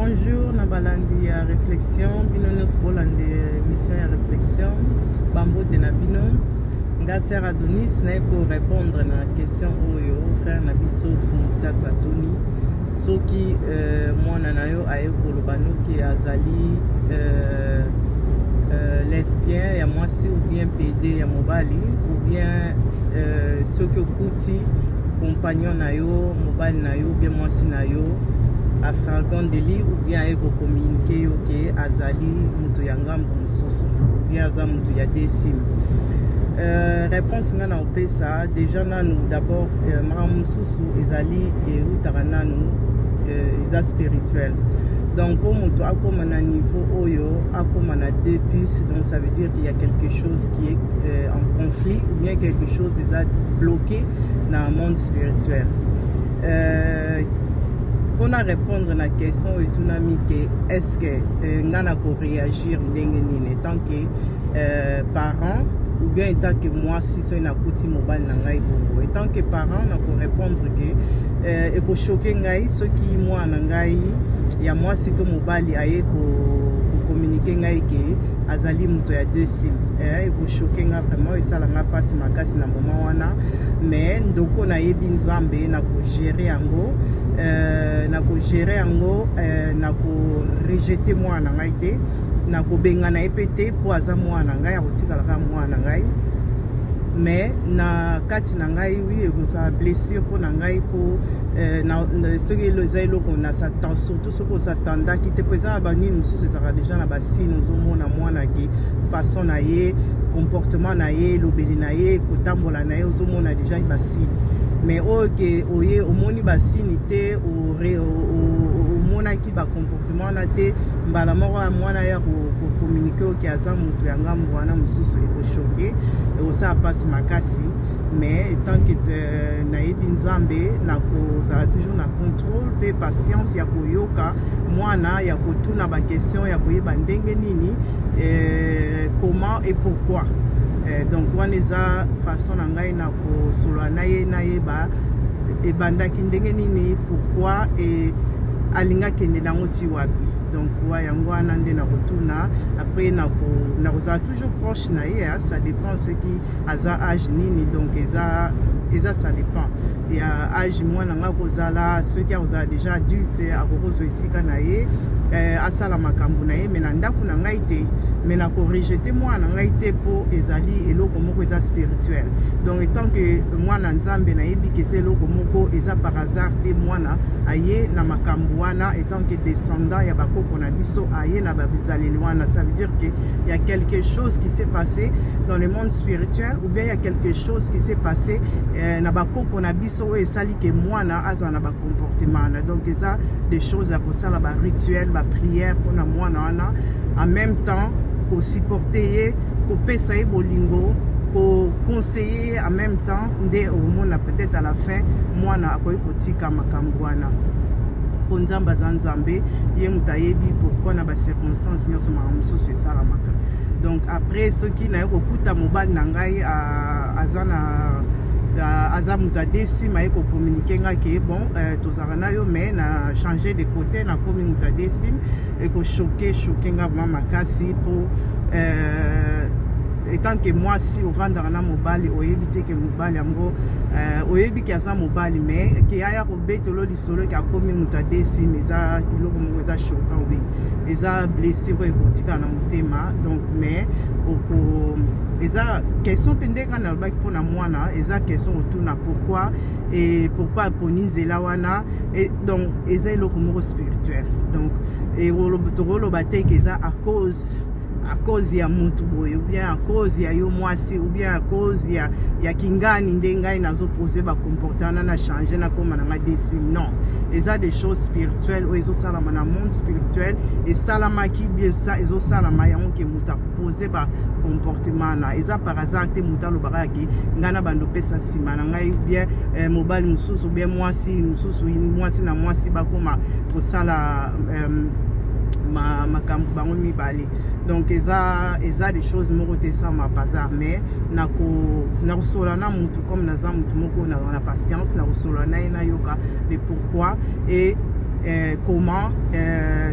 Bonjour na balandi ya réflexion, bino nyonso bolandi émission ya réflexion, bambote na bino. Nga sœur Adonis, naye korépondre na question oyo frère na biso Fumutiato atuni: soki mwana na yo aye koloba noki azali lesbien ya mwasi ou bien PD ya mobali, ou bien soki okuti compagnon na yo, mobali na yo ou bien mwasi na yo, en flagrant délit, ou bien aye kocommuniquer yo ke azali moto ya ngambo mosusu ou bien aza moto ya desim, réponse nga na opesa déjà nanu d'abord, makambo mosusu ezali eutaka nanu, eza spirituel. Donc mpo moto akóma na niveau oyo akóma na deux puces, donc ça veut dire qu'il y a quelque chose qui est en conflit ou bien quelque chose eza bloqué na monde spirituel. Mpona répondre na question oyo etunami ke est ce que nga na koréagir ndenge nini tant que parent ou bien étant que mwasi soki nakuti mobali na ngai bongo, étant que parent, na korépondre ke ekochoquer ngai soki mwana na ngai ya mwasi to mobali aye kocommuniquer ngai ke azali moto ya deux sim. Ekochoquer nga vraiment, esala nga mpasi makasi na moment wana. Mais ndoko nayebi Nzambe, na kogérer yango, na kogérer yango, na korejeter mwana na ngai te, na kobengana ye mpe te, mpo aza mwana na ngai, akotikala kaka mwana na ngai. Mais na kati na ngai, oui, ekozala blessure mpo na ngai, mpo soki eza eloko na surtout soki osatandaki te, mpo eza na banini mosusu ezalaka déjà na basigne. Ozomona mwana ke façon na ye, comportement na ye, elobeli na ye, kotambola na ye, ozomona déjà basigne. Mais oyo ke oye omoni basigne te, omonaki bacomportement wana te, mbala moko ya mwana ya kocommuniquer oke aza moto ya ngambo wana mosusu, ekochoquer, ekosala mpasi makasi. Mais tant que nayebi Nzambe, nakozala toujours na contrôle mpe patience ya koyoka mwana, ya kotuna baquestion, ya koyeba ndenge nini, comment et pourquoi. Donc wana eza façon na ngai na kosolola na ye, nayeba ebandaki ndenge nini, pourquoi e alingi akende nango ti wapi. Donc wa yango wana nde nakotuna. Après nakozala toujours proche na ye. Ça dépend soki aza age nini. Donc eza ça dépend ya age mwana nga kozala. Soki akozala déjà adulte, akokozwa esika na ye, asala makambo na ye, mais na ndako na ngai te. Mais nakorejeter mwana na ngai te, mpo ezali eloko moko eza spirituel. Donc étant que mwana Nzambe, nayebi ke eza eloko moko eza par hasard te. Mwana aye na makambo wana étant que descendant ya bakoko na biso, aye na babizaleli wana, ça veut dire que y a quelque chose qui s'est passé dans le monde spirituel ou bien il y a quelque chose qui s'est passé na bakoko na biso oyo esali ke mwana azala na bacomportement wana. Donc eza des choses ya kosala barituel, baprière mpona mwana wana, en même temps kosupporter ye, kopesa ye bolingo, koconseiller ye en même temps. Nde okomona peut-être à la fin mwana akoki kotika makambo wana, mpo Nzambe aza Nzambe, ye moto ayebi pourquoi na bacirconstance nyonso makambo mosusu esalamaka. Donc après, soki naye kokuta mobali na ngai aza na aza moto adesima, aye kocommuniquer nga ke bon, tozalaka na yo, mais na changer de côté, nakomi moto adesime, ekochoquer, choquer nga vraiment makasi, mpo étant que mwasi ovandaka na mobali, oyebi te ke mobali yango, oyebi ke aza mobali, mais ke aya kobetela lisolo ke akomi moto adesime, eza eloko moko eza choquant. Oui, eza blessure oyo ekotikala na motema. Donc mais oko eza question mpe ndenge nalobaki mpona mwana, eza question otuna pourquoi et pourquoi aponi nzela wana. Et donc eza eloko moko spirituel. Donc tokoloba te ke eza à cause ya mutu boye, ou bien à cause ya yo mwasi, ou bien à cause ya kingani nde ngai nazoposer bacomportement wana, na change, nakóma nanga desime. Non, eza des choses spirituelles oyo ezosalama na monde spirituel, esalamaki bien, ezosalama yango ke moto apose bacomportement wana. Eza par hasard te. Moto alobaka yake ngai na bando opesa nsima na ngai, bien mobali mosusu, bien mwasi mosusu, mwasi na mwasi bakóma kosala makambo bango mibale. Donc eza des choses moko te esalama par hasard. Mais nakosolola na mutu, comme naza mutu moko na patience, nakosolola na ye, nayoka le pourquoi et comment.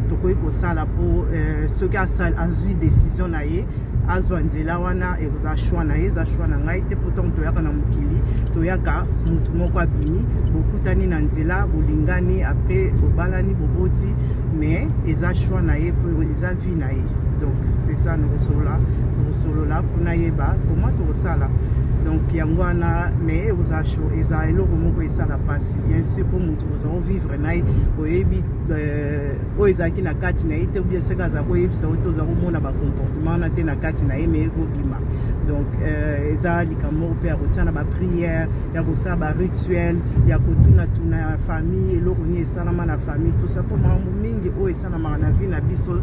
Tokoki kosala mpo soki azwi décision na ye, azwa nzela wana, ekozala choix na ye, eza choix na ngai te. Mpo ntango toyaka na mokili, toyaka mutu moko abimi, bokutani na nzela, bolingani, après bobalani, boboti, mais eza choix na ye mpo eza vie na ye. Donc c'est ça, nakosolola, tokosolola mpona yeba comment tokosala. Donc yango wana, mais ekozala chaud, eza eloko moko esala mpasi, bien sûr, mpo motu bozala kovivre na ye, oyebi oyo ezalaki na kati na ye te, ou bien soki aza koyebisa oyo te, oza komona bacomportement wana te na kati na ye, mais ekobima. Donc eza likambo moko mpe ya kotia na baprière, ya kosala barituel, ya kotunatuna ya famille, eloko nini esalama na famille, tout ça, mpo makambo mingi oyo esalamaka na vie na biso,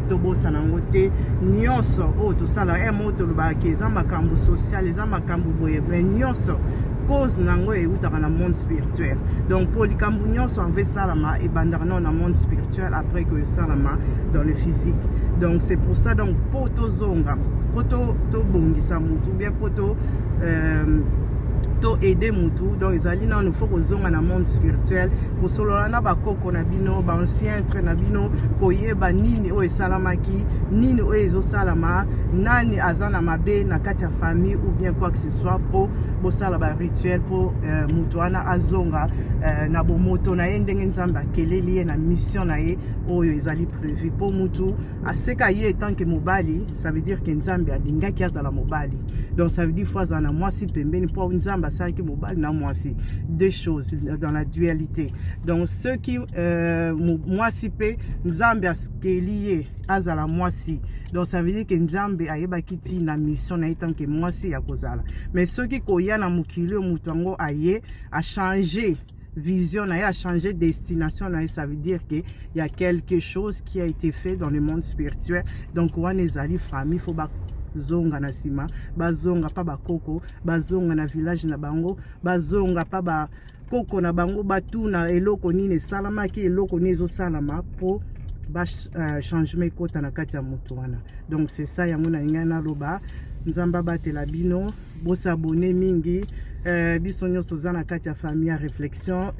tobosana yango te. Nyonso oyo tosala moko, tolobaka eza makambo social, eza makambo boye, mais nyonso cause nango eutaka na monde spirituel. Donc mpo likambo nyonso enve esalama, ebandaka nano na monde spirituel, après que esalama dans le physique. Donc c'est pour ça, donc mpo tozonga, mpo tobongisa mutu bien, mpo to aider mutu, donc ezali nano faut kozonga na monde spirituel, kosolola na bakoko na bino, baancêtre na bino, koyeba nini oyo esalamaki, nini oyo ezosalama, nani aza na mabe na kati ya famille ou bien quoi que ce soit, mpo bosala barituel mpo mutu wana azonga na bomoto na ye, ndenge Nzambe akeleli ye, na mission na ye oyo ezali prévu. Mpo mutu aseka ye en tant que mobali, ça veut dire que Nzambe alingaki azala mobali. Donc ça veut dire faut azala na mwasi pembeni, mpo Nzambe asalaki mobali na mwasi, deux choses dans la dualité. Donc soki mwasi mpe Nzambe akeli ye azala mwasi, donc ça veut dire que Nzambe ayebaki ntina mission na ye tant que mwasi ya kozala. Mais soki koya na mokili oyo, moto yango aye achange vision na ye, a changé destination na ye, ça veut dire que il y a quelque chose qui a été fait dans le monde spirituel. Donc wana ezali famille, faut bazonga na nsima, bazonga mpa bakoko, bazonga na village na bango, bazonga mpa bakoko na bango, batuna eloko nini esalamaki, eloko nini ezosalama, mpo ba changement ekota na kati ya motu wana. Donc c'est ça, yango na ngai naloba. Nzambe abatela bino, bos'abonner mingi. Biso nyonso toza na kati ya famille ya réflexion.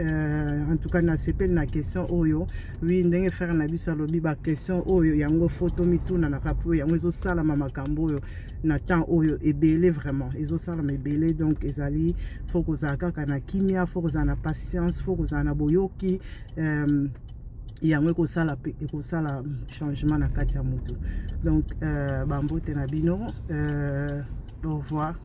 En tout cas nasepeli na question oyo. Oui, ndenge frère na biso alobi, baquestion oyo yango faut tomitunanaka, po yango ezosalama, makambo oyo na temps oyo ebele, vraiment ezosalama ebele. Donc ezali faut kozala kaka na kimia, faut kozala na patience, faut kozala na boyoki. Yango ekosala mpe ekosala changement na kati ya motu. Donc bambote na bino, au revoir.